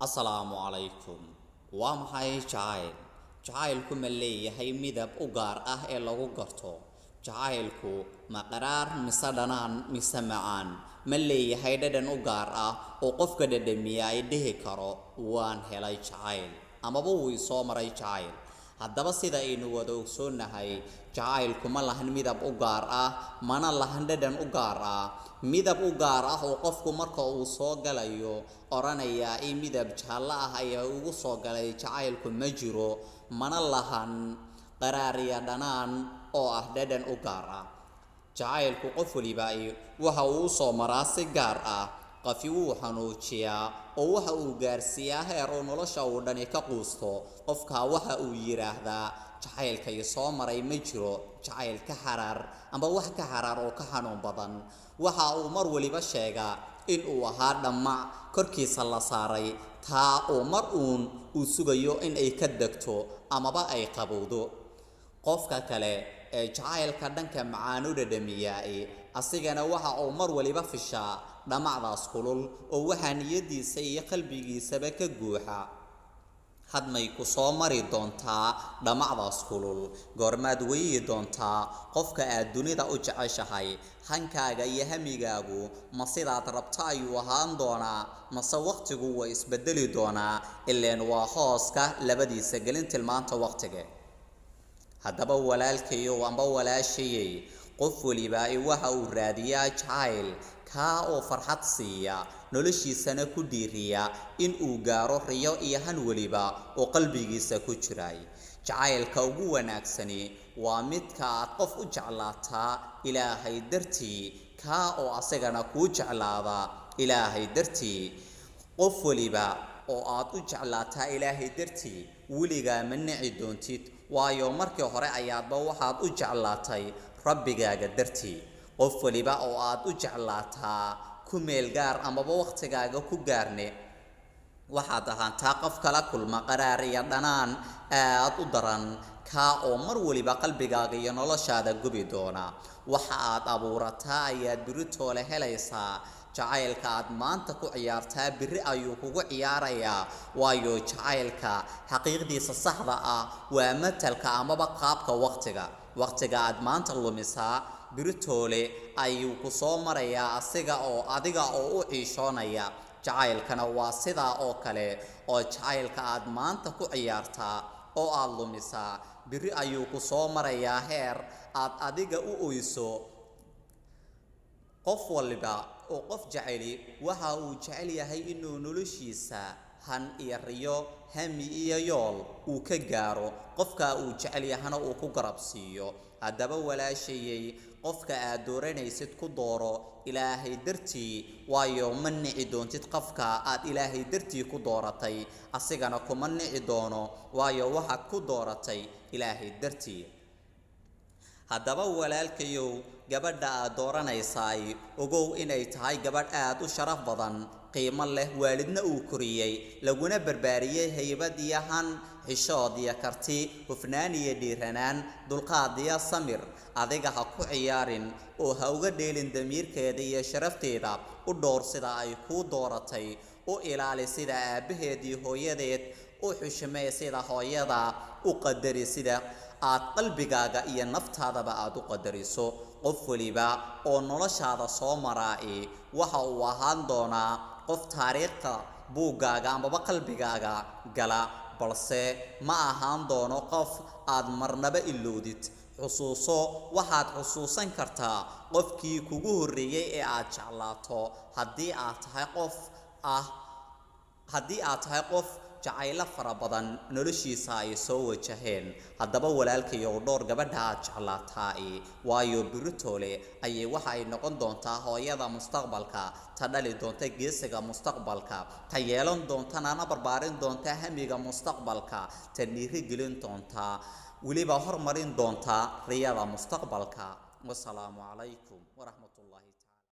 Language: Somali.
Asalaamu calaykum. Waa maxay jacayl? Jacaylku ma leeyahay midab u gaar ah ee lagu garto? Jacaylku ma qaraar mise dhanaan mise macaan? Ma leeyahay dhadhan u gaar ah oo qofka dhadhamiya ay dhihi karo waan helay jacayl, amaba wuu isoo maray jacayl? Haddaba sida aynu wada ogsoonnahay, jacaylku ma lahan midab u gaar ah, mana lahan dhadhan u gaar ah. Midab u gaar ah oo qofku marka uu soo galayo odhanayaa in midab jaallo ah ayaa ugu soo galay jacaylku ma jiro, mana lahan qaraar iyo dhanaan oo ah dhadhan u gaar ah. Jacaylku qof waliba waxa uu u soo maraa si gaar ah. Qafi wuu xanuujiyaa oo waxa uu gaarsiiyaa heer uu nolosha uu dhani ka quusto. Qofkaa waxa uu yidhaahdaa jacaylka i soo maray ma jiro jacayl ka xaraar amba wax ka xaraar oo ka xanuun badan. Waxa uu mar waliba sheegaa in uu ahaa dhammac korkiisa la saaray, taa oo mar uun uu sugayo in ay ka degto amaba ay qabowdo. Qofka kale ee jacaylka dhanka macaan u dhadhamiyaa asigana waxa uu mar waliba fishaa dhamacdaas kulul, oo waxaa niyadiisa iyo qalbigiisaba ka guuxa hadmay ku soo mari doontaa dhamacdaas kulul, goormaad weeyi doontaa qofka aad dunida u jeceshahay. Hankaaga iyo hamigaagu ma sidaad rabto ayuu ahaan doonaa, mase waqtigu waa isbedeli doonaa? Ileen waa hooska labadiisa gelin tilmaanta waqtiga. Haddaba walaalkayow amba walaashayey, qof waliba waxa uu raadiyaa jacayl kaa oo farxad siiya, noloshiisana ku dhiiriya in uu gaaro riyo iyo han weliba oo qalbigiisa ku jiray. Jacaylka ugu wanaagsani waa midka aad qof u jeclaataa Ilaahay dartii, kaa oo asagana kuu jeclaada Ilaahay dartii. Qof waliba oo aad u jeclaataa Ilaahay dartii weligaa ma nici doontid, waayo markii hore ayaadba waxaad u jeclaatay rabbigaaga dartii. Qof waliba oo aad u jeclaataa ku meel gaar amaba waqtigaaga ku gaarne, waxaad ahaantaa qof kala kulma qaraar iyo dhanaan aad u daran, kaa oo mar waliba qalbigaaga iyo noloshaada gubi doona. Waxa aad abuurataa ayaad beritoole helaysaa. Jacaylka aad maanta ku ciyaartaa berri ayuu kugu ciyaarayaa, waayo jacaylka xaqiiqdiisa saxda ah waa matalka amaba qaabka waqtiga. Waqtiga aad maanta lumisaa beritoole ayuu ku soo marayaa asiga oo adiga oo u ciishoonaya. Jacaylkana waa sidaa oo kale, oo jacaylka aad maanta ku ciyaartaa oo aad lumisaa berri ayuu ku soo marayaa heer aad adiga u oyso. Qof waliba oo qof jeceli waxa uu jecel yahay inuu noloshiisa han iyo riyo, hami iyo yool uu ka gaaro, qofka uu jecel yahana uu ku garab siiyo. Haddaba walaashayey, qofka aad dooranaysid ku dooro Ilaahay dartii, waayo ma nici doontid qofka aad Ilaahay dartii ku dooratay, asigana kuma nici doono, waayo waxaad ku dooratay Ilaahay dartii. Haddaba walaalkayow, gabadha aad dooranaysaay ogow inay tahay gabadh aad u sharaf badan, qiimo leh, waalidna uu koriyey, laguna barbaariyey haybad iyo han, xishood iyo karti, hufnaan iyo dhiiranaan, dulqaad iyo samir. Adiga ha ku ciyaarin oo ha uga dheelin damiirkeeda iyo sharafteeda. U dhowr sida ay kuu dooratay, u ilaali sida aabbaheed iyo hooyadeed, u xushmee sida hooyada, u qadari sida aad qalbigaaga iyo naftaadaba aad u qadariso. Qof waliba oo noloshaada soo maraa-i waxa uu ahaan doonaa qof taariikhda buuggaaga amaba qalbigaaga gala, balse ma ahaan doono qof aad marnaba ilowdid. Xusuuso, waxaad xusuusan kartaa qofkii kugu horreeyey ee aad jeclaato haddii aad tahay qof ah, haddii aad tahay qof jacaylo fara badan noloshiisa ay soo wajaheen. Haddaba walaalkayow, dhowr gabadha aad jeclaataa, waayo beritoole ayay waxa ay noqon doontaa hooyada mustaqbalka, ta dhali doonta geesiga mustaqbalka, ta yeelan doontana na barbaarin doonta hamiga mustaqbalka, ta dhiirigelin doontaa, weliba hormarin doontaa riyada mustaqbalka. Wasalaamu calaykum waraxmat